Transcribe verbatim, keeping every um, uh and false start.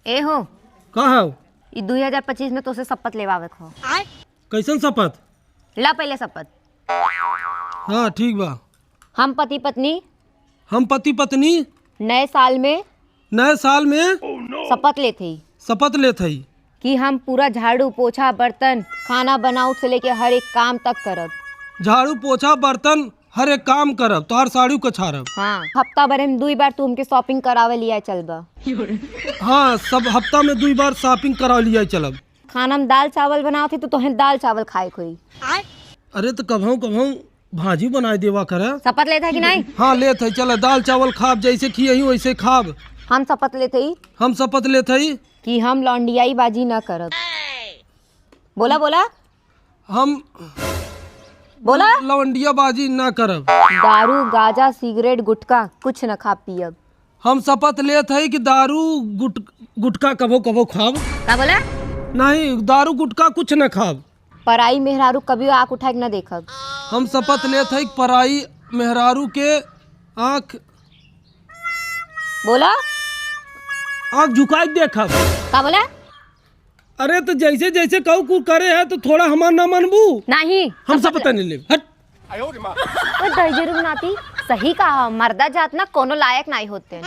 ए हो। का हौ? ई दुई हजार पच्चीस में तोसे शपथ लेवावे को। कैसन शपथ? ला पहिले शपथ। हाँ, ठीक बा। हम पति पत्नी हम पति पत्नी नए साल में नए साल में शपथ लेत हई शपथ लेत हई कि हम पूरा झाड़ू, पोछा, बर्तन, खाना बनाउब से लेके हर एक काम तक करब। झाड़ू, पोछा, बर्तन, हर एक काम करब, तोहार साड़ियो कछारब। हाँ, हफ्ता भर में दुई बार तू हमके shopping करावे लिया चलबा। हाँ, सब हफ्ता में दुई बार shopping करावे लिया चलब। खाना में दाल चावल बनावत हई तो तोहें दाल चावल खाए के होई। अरे तो कभौ कभौ भाजी बनाए देवा करे। शपथ लेत हई कि नाहीं? हाँ, लेत हई। चला, दाल चावल खाब, जैसे खियही वैसे खाब। हम शपथ लेत हई हम शपथ लेत हई कि हम लौंडियाई बाजी ना करब। बोला, बोला। हम बोला। लौंडिया बाजी ना करब। दारू, गांजा, सिगरेट, गुटखा कुछ न खाब पियब। हम शपथ लेत हई कि दारू, गुट-, गुटखा कभौ कभौ खाब। का बोला? नाहीं, दारू गुटखा कुछ न खाब। पराई मेहरारू कभियो आँख उठाए के न देखब। हम शपथ लेत हई कि पराई मेहरारू के आँख बोला। आँख झुकाए के देखब। का बोला? अरे तो जैसे जैसे कहू कुल करे है तो थोड़ा हमार ना मनबू? नाहीं, हम शपथ शपथ ले- नहीं लेब। हट। ओ दहिजरू नाती, सही कहा, मर्दा जात ना कोनो लायक नाहीं होते।